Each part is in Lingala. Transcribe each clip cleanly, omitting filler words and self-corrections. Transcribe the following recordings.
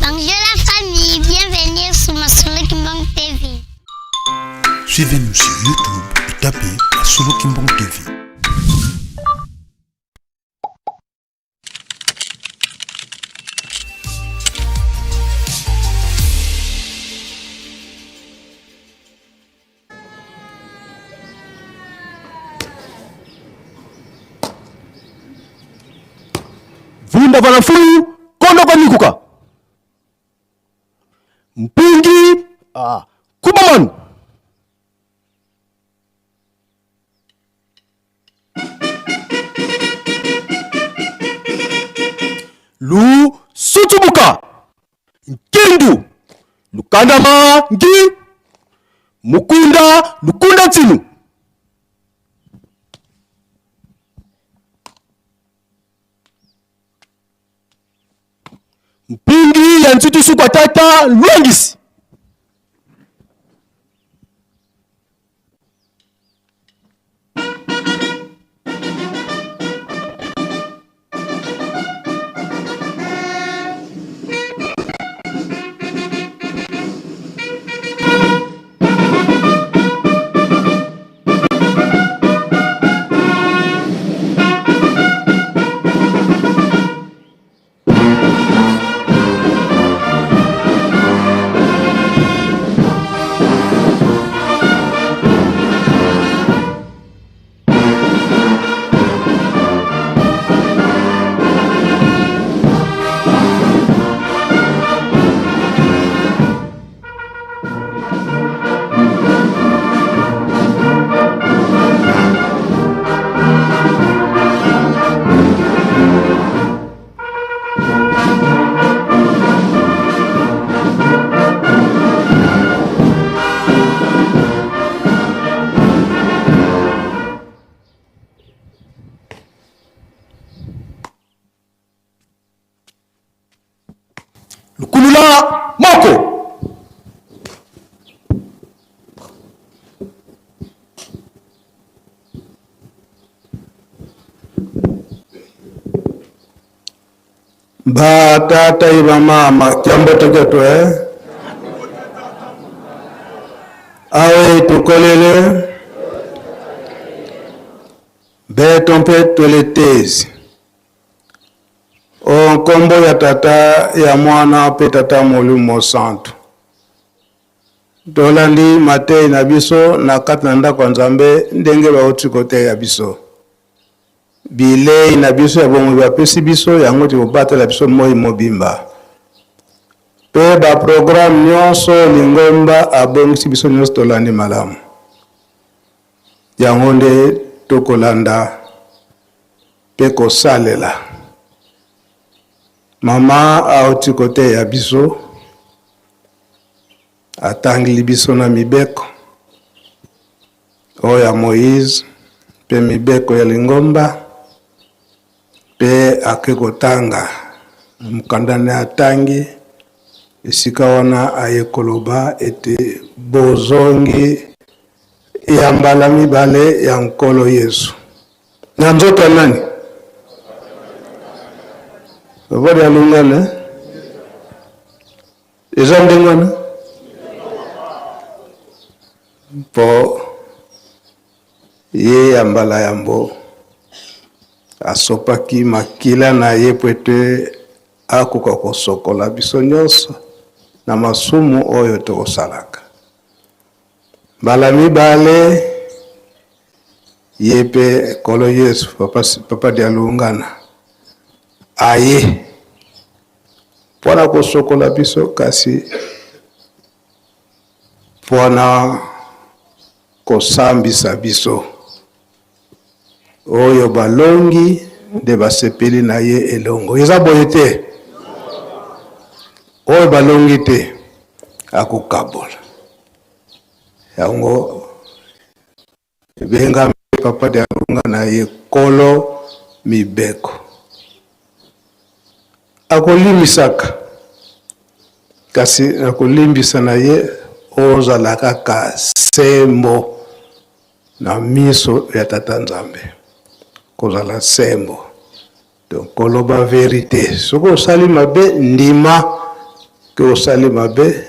Bonjour la famille, bienvenue sur Masolo Kimbong TV. Suivez-nous sur YouTube et tapez Masolo Kimbong TV. Vunda bana fulu kondo kwa mikuka mpingi ah, kubaman lu sutubuka nkindu lukandama ngi mukunda lukunda ntinu mpingi ya ntutu sukwa tata lwangisi Lukulula moko. Ba tata iba mama jambo toketu eh? Awe tukolele beto mpe toletezi o nkombo ya tata ya mwana mpe tata molimo santu tolandi matei na biso na kati na ndako ya nzambe ndenge bauti koteya biso Bilei na biso ya bomoi bapesi biso yango ti kobatela biso moi mobimba. Pe ba programme nyonso lingomba abongisi biso nyonso tolandi malamu. Yango nde tokolanda pe kosalela. Mama auti koteya biso, atangeli biso na mibeko. Oyo ya Moize mpe mibeko ya lingomba, mpe ake kotanga mokanda na atangi esika wana aye koloba ete bozongi ya mbala mibale ya Nkolo Yesu na nzoto ya nani? Bobali ya lungana eza ndenge wana Mpo ye ya mbala yambo asopaki makila na ye mpo ete akoka kosokola biso nyonso na masumu oyo tokosalaka. Mbala mibale ye mpe Nkolo Yesu papa, papa Dialungana aye mpo na kosokola biso kasi Pona kosambisa biso. Oyo balongi nde basepeli na ye elongo. Eza boye te? Oyo balongi te akokabola yango. Ebengami Papa Dialunga na ye kolo mibeko. Akolimisaka, kasi na kolimbisa na ye ozala kaka sembo na miso ya Tata Nzambe. Kozala sembo. Donc koloba verite. Soki osali mabe ndima. Ke osali mabe,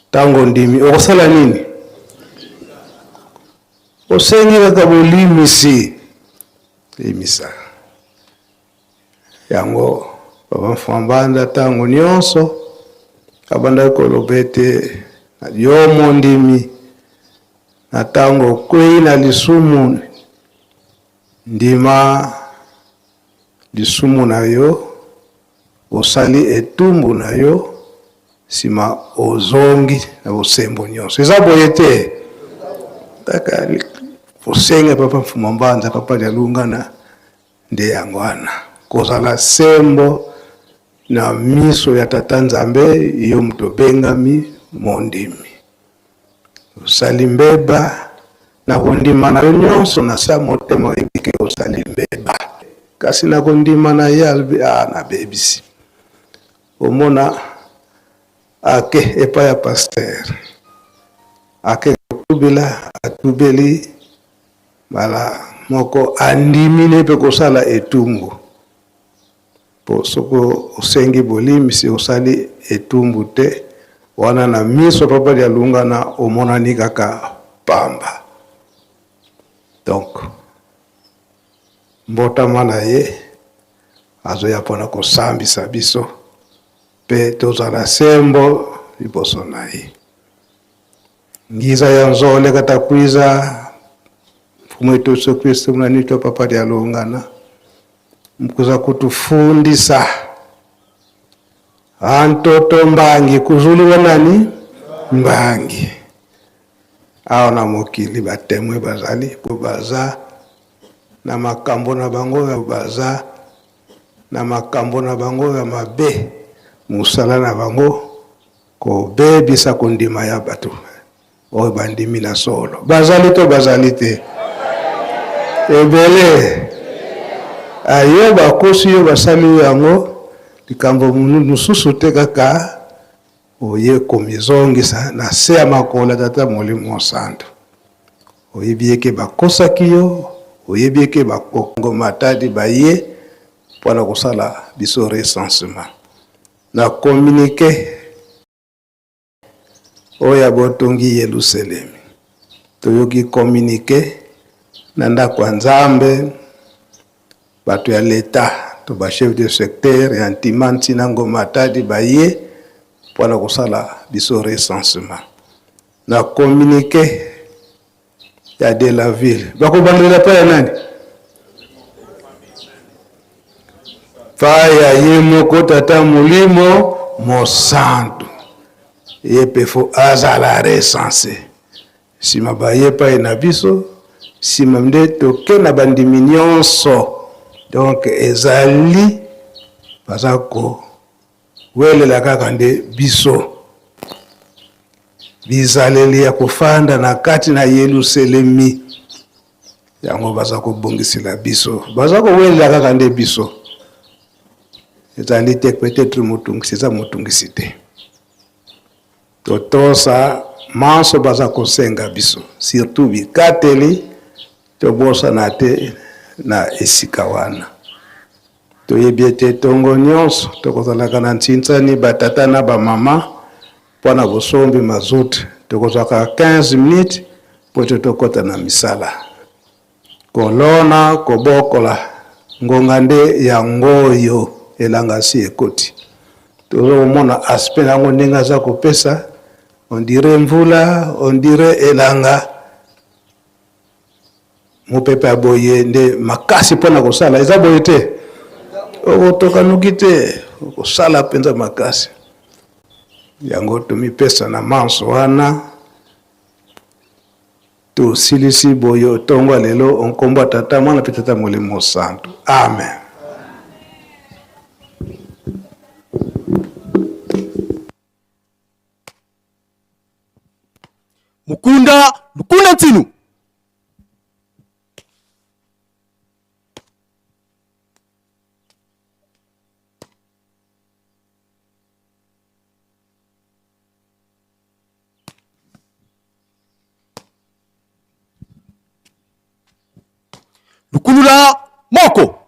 ntango ondimi okosala nini? Osengi kaka bolimisi, limisa yango. Papa Mfambanda ntango nyonso abandaki koloba ete yo mondimi, na ntango okwei na lisumu, ndima lisumu na yo, osali etumbu na yo, nsima ozongi na bosembo nyonso. Eza boye te? Kaka kosenga Papa Mfuma Mbanza, Papa Dialungana, nde yango wana kozala sembo na miso ya Tata Nzambe. Yo moto obengami mondimi, osali mbeba, na kondima na yo nyonso na sa motema oyebi ke osali mbeba, kasi na kondima na ye alobi a nabebisi. Omona ake epai ya pasteur, ake kotubela, atubeli mbala moko, andimi ne mpe kosala etumbu. Po soki osengi bolimbisi, osali etumbu te, wana na miso Papa Dialungana omonani kaka pamba. Donc mbotama na ye azoya mpona kosambisa biso mpe tozala sembo liboso na ye. Ngiza ya nzole katakwiza Mfumu wetu Yesu Kristo mnanitwa Papa Dialungana mkuza kutufundisa antoto mbangi kuzuliwa nani mbangi awa na mokili. Batemwe bazali po baza na makambo na bango ya baza na makambo na bango ya mabe, mosala na bango kobebisa kondima ya bato oyo bandimi na solo. Bazali to bazali te? Ebele ayo bakosi yo, basali yo yango likambo mosusu te, kaka oye komizongisa na se ya makolo ya Tata Molimo Santo. Oyebi eke bakosaki yo, oyebi eke bakongo Matadi baye mpona kosala biso recensement na communiqué oyo ya botongi Yelusalemi. Toyoki communiqué na ndako ya Nzambe, bato ya leta to ba chef de secteur ya Ntima Ntina Ngoma Tadi baye mpona kosala biso recensement na communiqué ya de la ville. Bakobandela pa ya nani? Pa ya ye moko Tata Molimo Mosantu, ye mpe fo azala recense. Nsima baye epai na biso, nsima nde toke na bandimi nyonso. Donc ezali baza kowelela kaka nde biso bizaleli ya kofanda na kati na Yelusalemi, yango baza kobongisela biso, baza kowelela kaka nde biso. Ezali te peut-être motungisi, eza motungisi te. Totosa manso baza kosenga biso, surtout bikateli, tobosana te na esika wana. Toyebi ete tongo nyonso tokozalaka na ntsinsani batata na bamama mpo na bosombi mazout. Tokozwaka 15 minutes mpo ete tokɔta na misala, kolona, kobokola. Ngonga nde yango oyo elanga si ekoti. Tozokomona aspect yango ndenge aza kopesa, on dirait mvula, on dirait elanga, mopepe ya boye nde makasi mpona kosala. Eza boye te? Okotoka noki te, okosala mpenza makasi. Yango tomipesa na manso wana. Tosilisi boye ntongo ya lelo, nkombo ya Tata, Mwana mpe Tata Molimo Santu. Amen. Mukunda lukunda ntinu. Lukulula moko.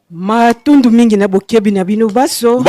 Matondo mingi na bokebi na bino baso.